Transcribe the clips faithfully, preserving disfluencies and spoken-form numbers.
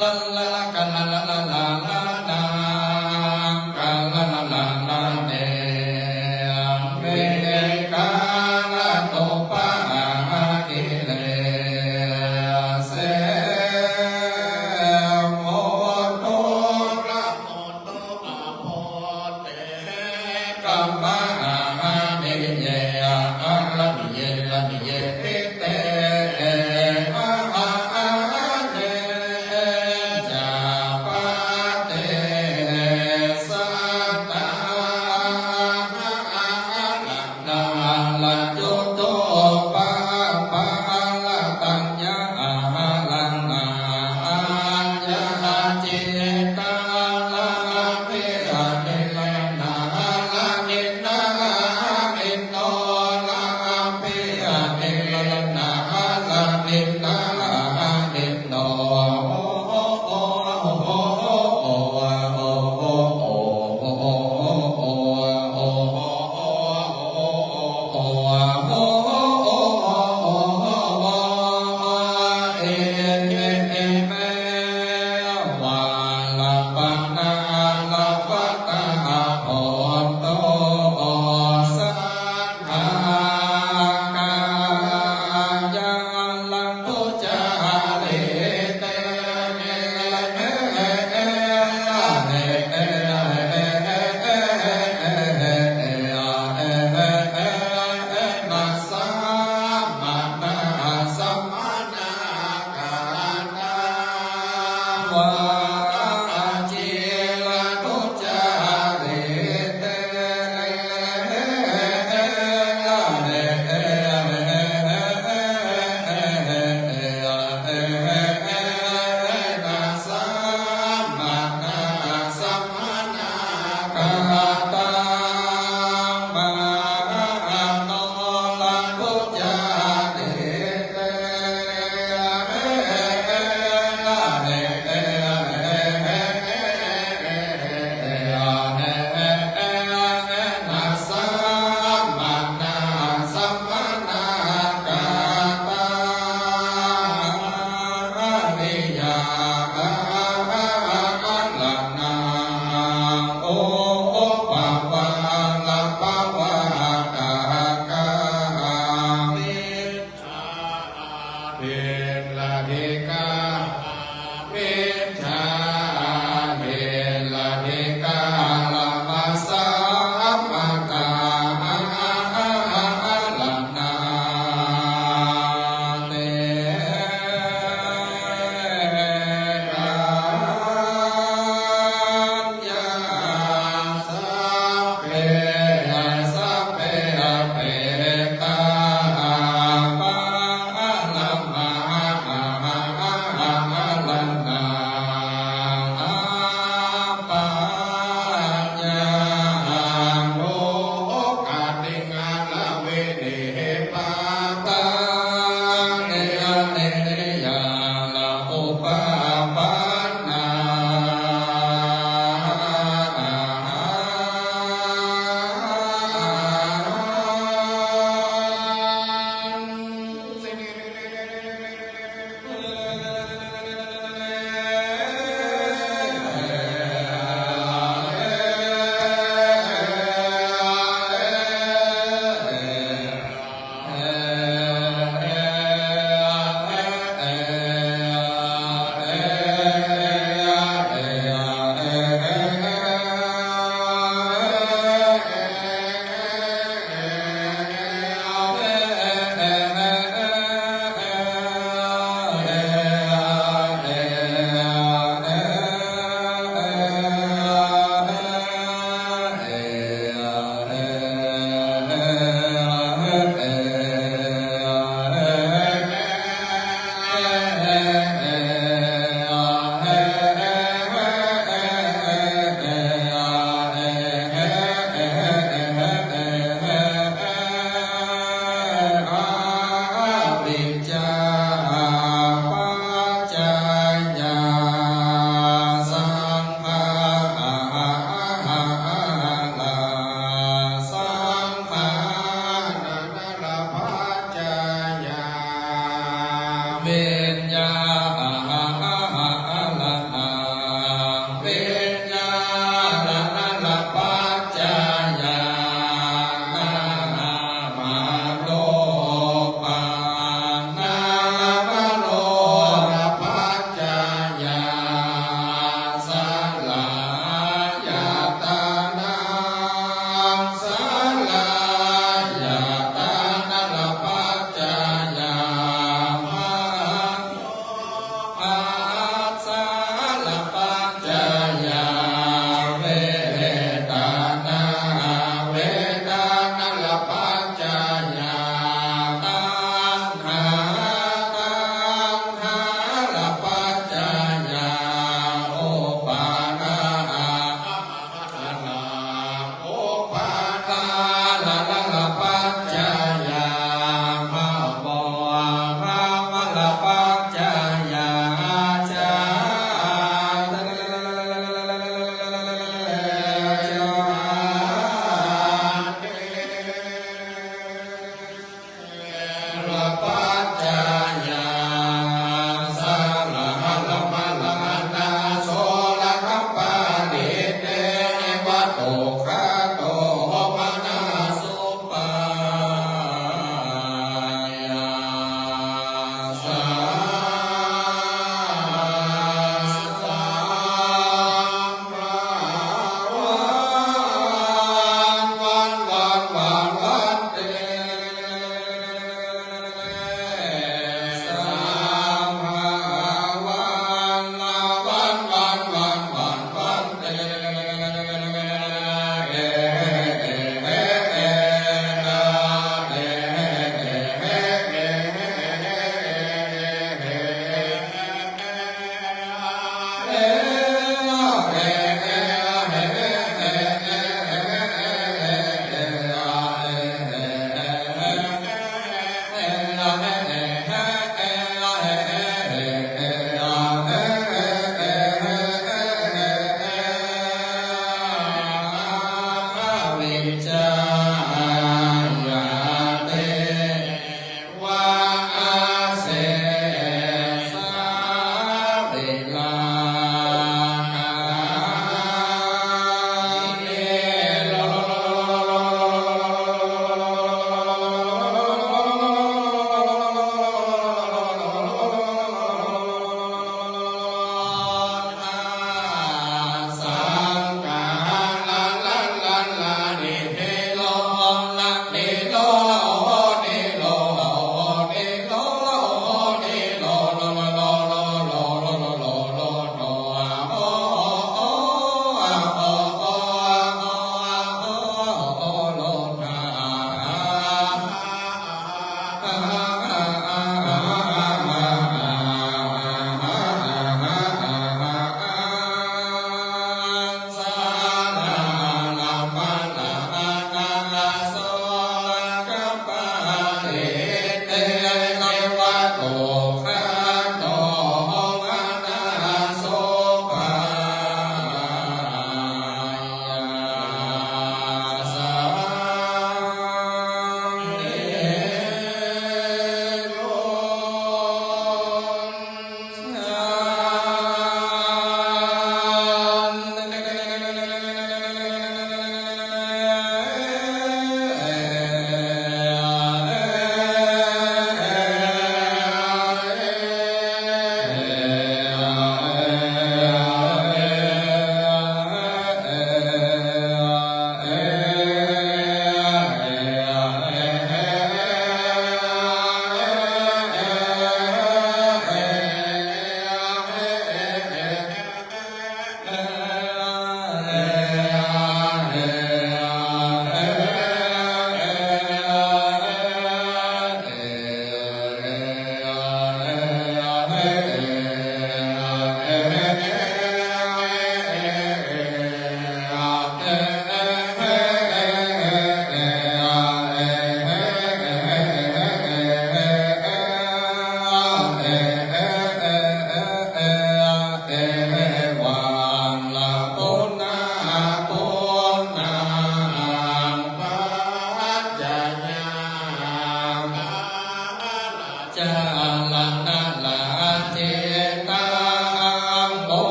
Kammaṃ niyyāya ramiye ramiye te mahāde ca pate sattā nārajutto pāpā rataññā raṇā aññācittā ramiyanina ramindo ramiyanina ramindo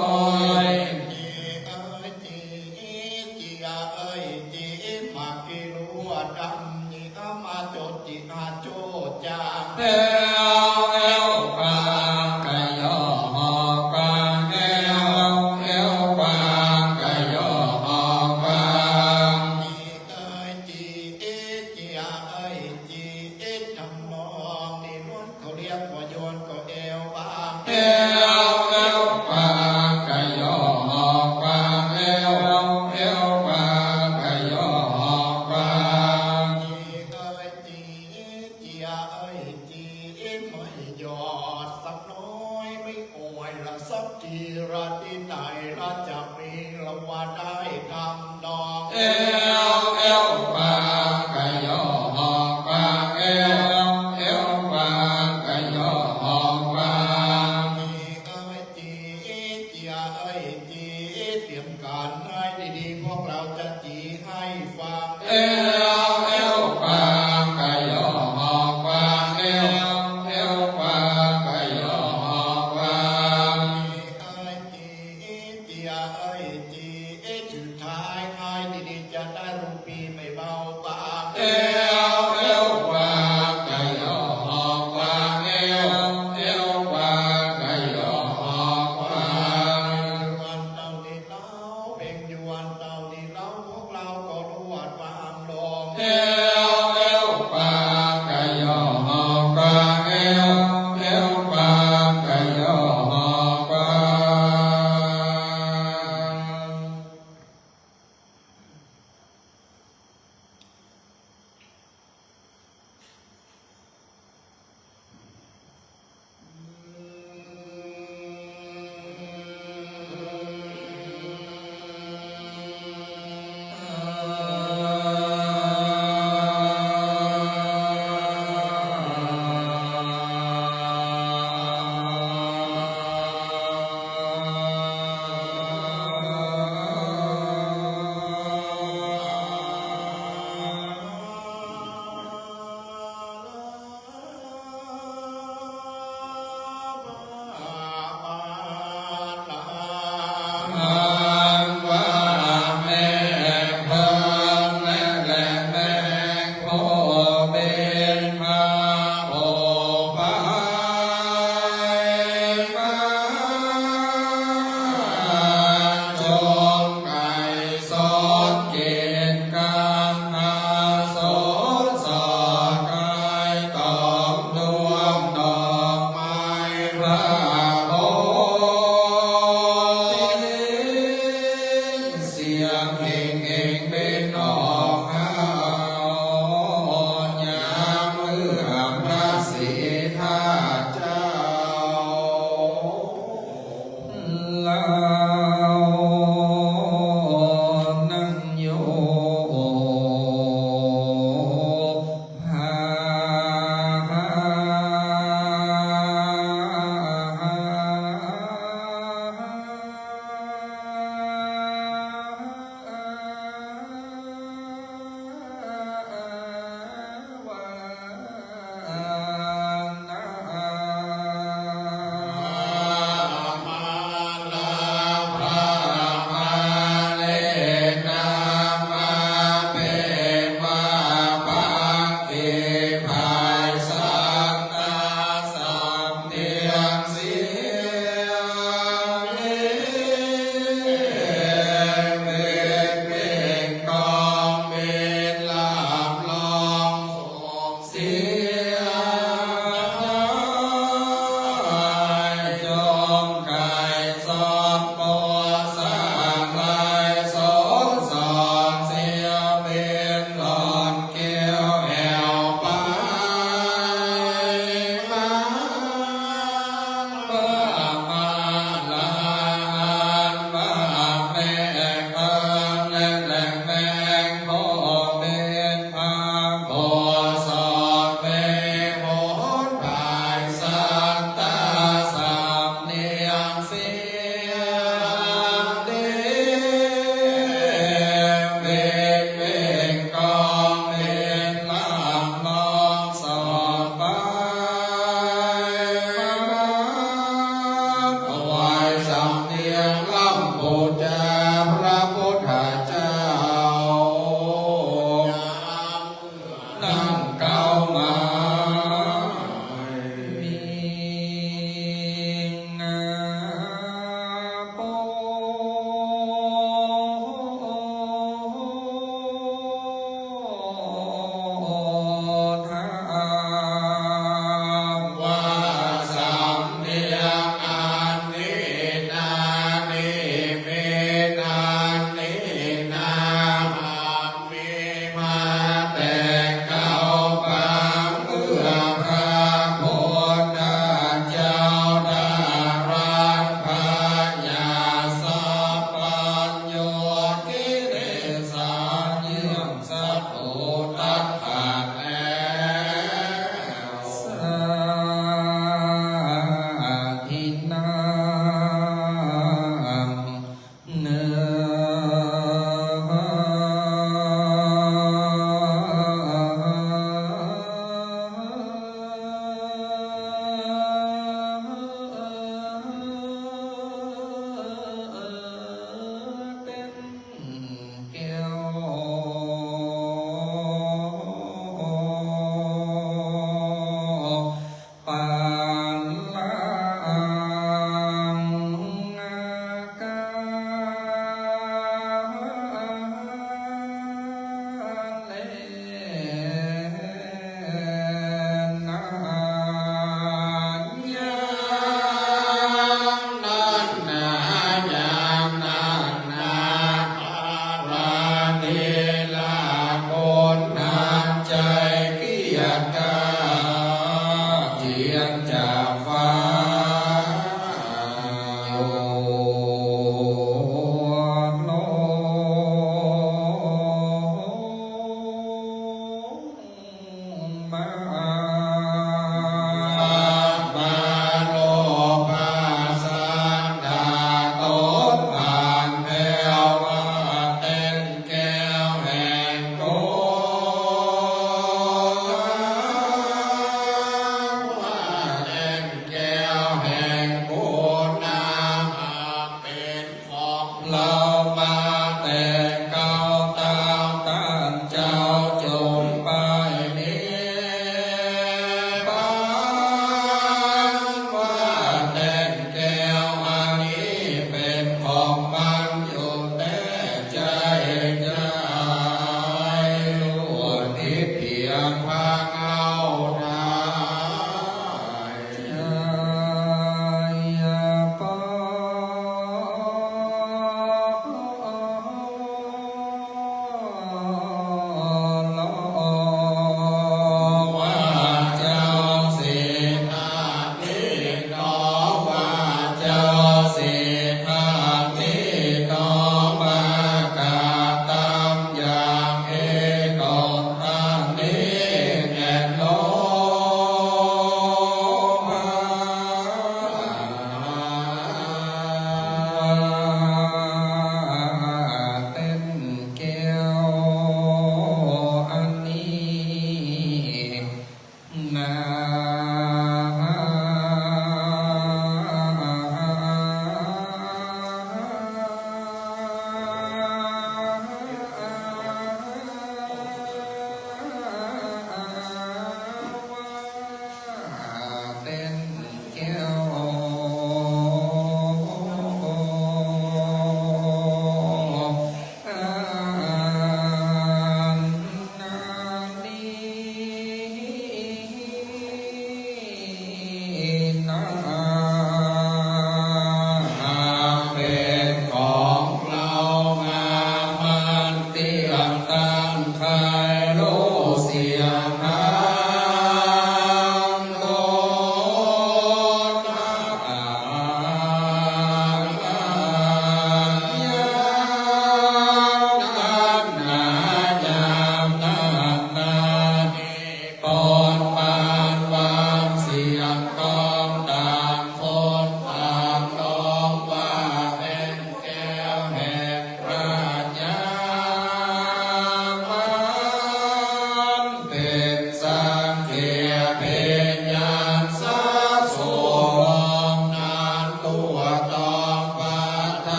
อย จีเอ้ยจี จียาเอ้ยจี มากิรัวดำ จีอามาโจจีอาโจจาง เอวเอวกวางกะยอหอกวาง เอวเอวกวางกะยอหอกวาง จีเอ้ยจี จียาเอ้ยจี ทำนองนี้ล้วนเขาเรียกว่ายวนก็เอวบาง เอวเอวกวางกะยอหอกวาง เอวเอวกวางกะยอหอกวาง จีเอ้ยจี จียาเอ้ยจี ไม่หยอดสักน้อย ไม่อวยละสักที ละที่ไหนละจะมีละว่าได้ทำนอง เอวเอวกวางกะยอหอกวาง เอวเอวกวางกะยอหอกวาง จีเอ้ยจี จียาเอ้ยจี เตรียมการให้ดีๆ พวกเราจะจีให้ฟัง เอวเอวกวางกะยอหอกวาง เอวเอวกวางกะยอหอกวาง จีเอ้ยจี จียาเอ้ยจี สุดท้ายให้ดีๆ จะได้รู้ปีไม่เบาบาง เอวเอวกวางกะยอหอกวาง เอวเอวกวางกะยอหอกวาง ยวนเต้านี้เล่า เพ่งยวนเต้านี้เล่า พวกเราก็นวดวางลง เ ร่ำปูชาพระพุทธเจ้า นั่งเกาหงาย ว่าสำเนียงอันนี้นานิมิต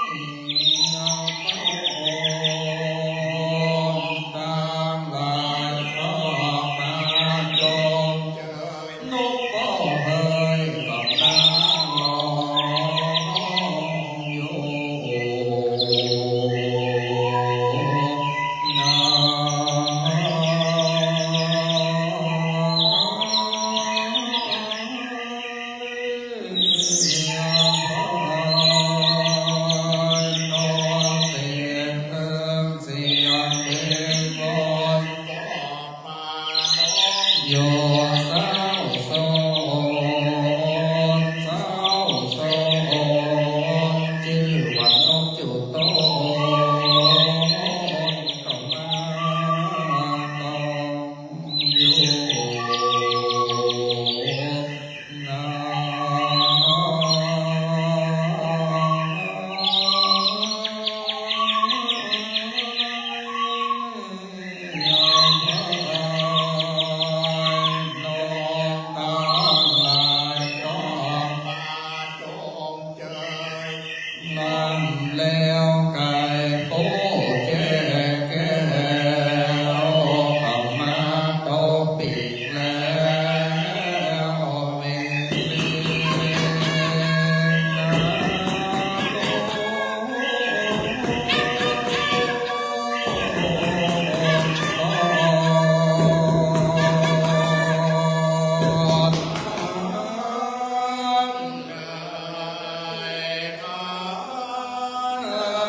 ทั้งหลายออกมาจงเจริญ นกก็เฮยกำลังร้องอยู่นา โยเศร้าโศก เศร้าโศก ชื่อว่านกจุโตน ก็มาต้องอยู่ นำแล้วไก่ผู้แจ้งแก้ว เข้ามาตบปีกแล้ว เวเวนะโม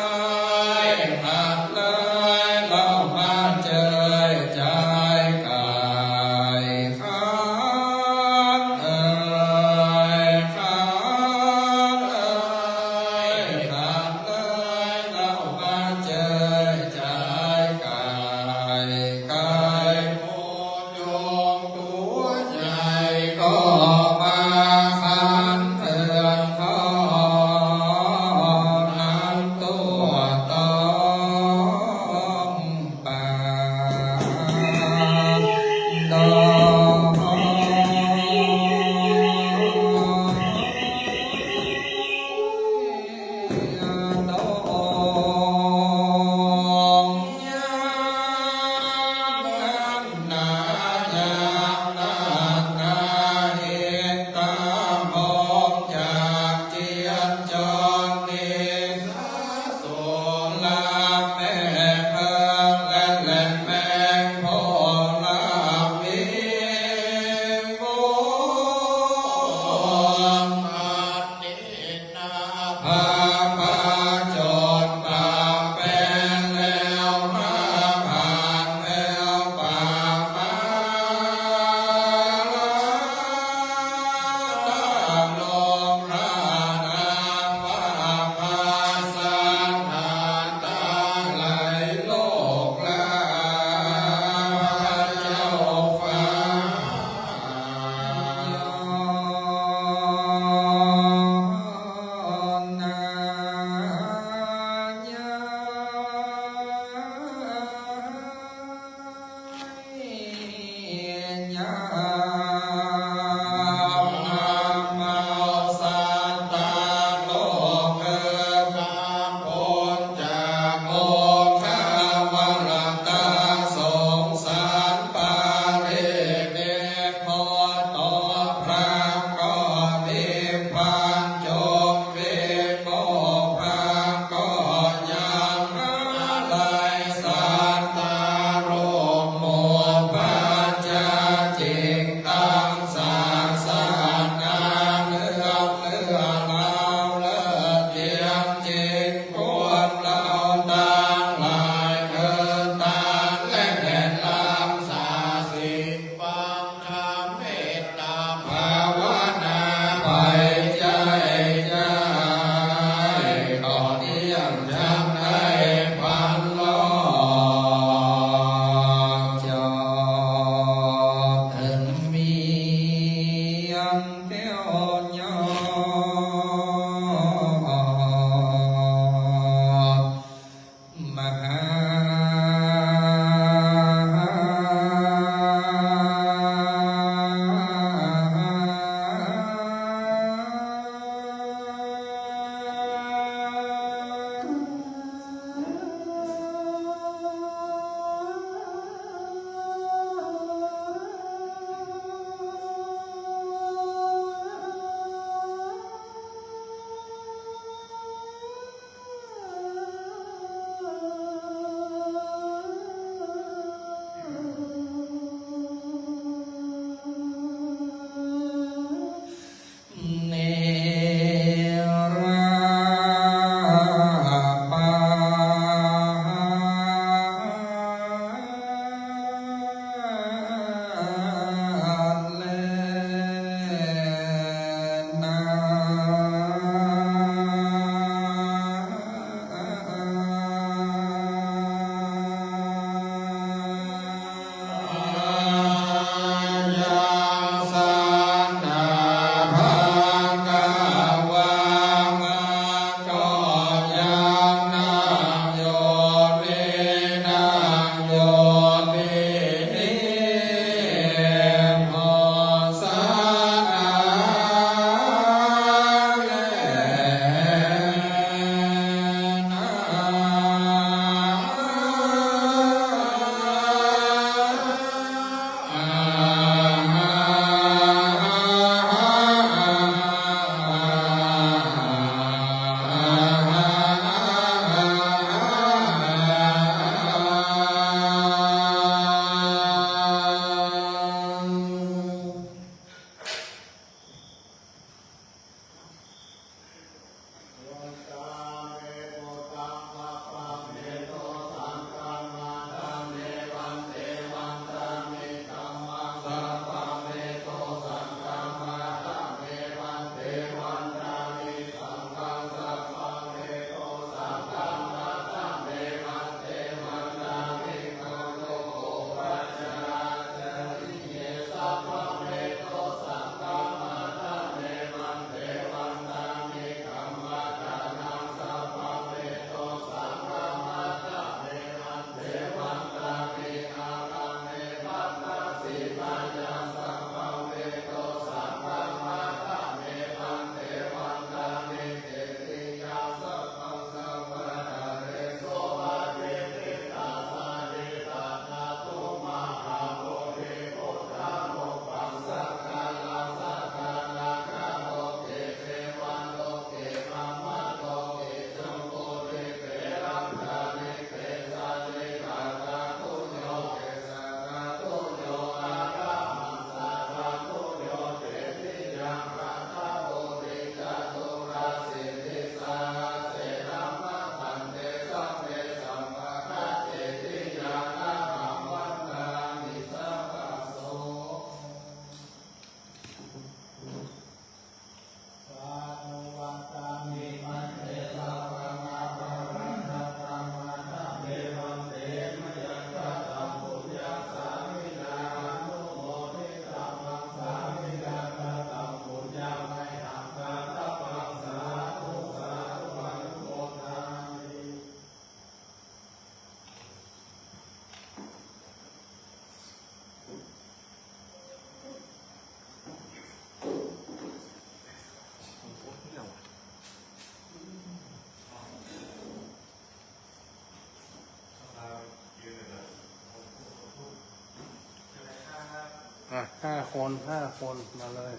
ห้าคนห้าคนมาเลย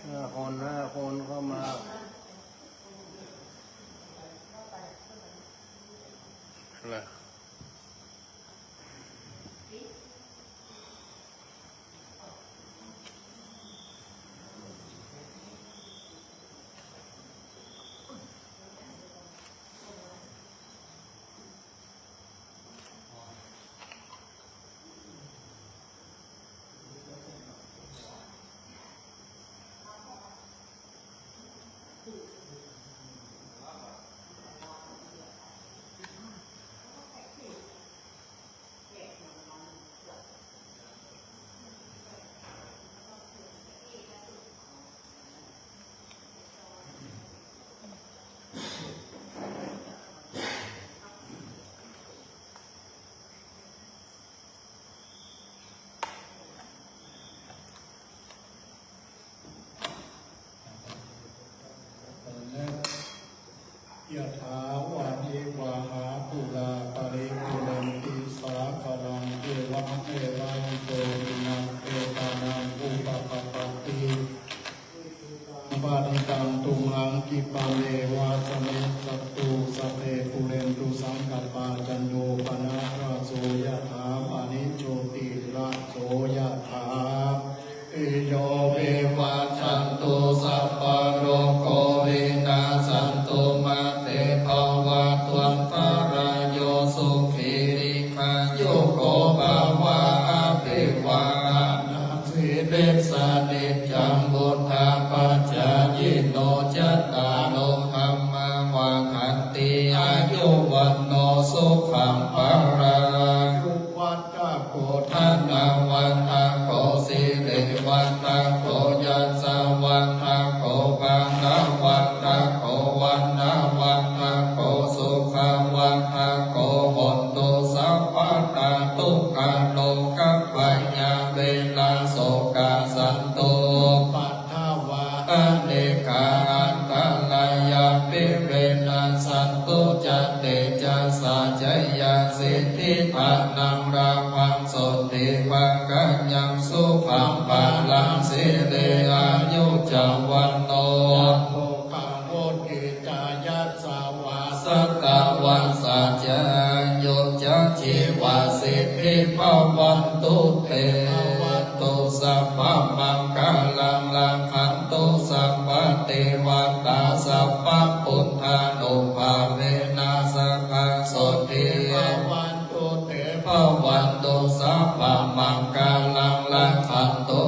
ห้าคนห้าคนเข้ามา Yathā vārivahā pūrā paripūrenti sāgaraṃ, evameva ito dinnaṃ petānaṃ upakappati. Icchitaṃ patthitaṃ tumhaṃ khippameva samijjhatu, sabbe pūrentu saṅkappā, cando paṇṇaraso yathā, maṇi jotiraso yathā. Sabbītiyo vivajjantu, sabbarogo vinassatu, mā te bhavatvantarāyo, sukhī dīghāyuko bhava. Abhivādanasīlissa niccaṃ vuḍḍhāpacāyino, cattāro dhammā vaḍḍhanti, āyu vaṇṇo sukhaṃ balaṃ. Āyuvaḍḍhako dhanavaḍḍhako sirivaḍḍhako yasavaḍḍhako balavaḍḍhako vaṇṇavaḍḍhako sukhavaḍḍhako hotu sabbadā. Dukkharogabhayā verā sokā sattu cupaddavā, anekā antarāyāpi vinassantu ca tejasā. Jayasiddhi dhanaṃ lābhaṃ sotthi bhāgyaṃ sukhaṃ balaṃ, siri āyu ca vaṇṇo ca bhogaṃ vuḍḍhī ca yasavā, satavassā ca āyū ca jīvasiddhī bhavantu te. Bhavatu sabbamaṅgalaṃ, rakkhantu sabbadevatā, sabbabuddhānubhāvena sadā sotthī bhavantu te. Bhavatu sabbamaṅgalaṃ, rakkhantu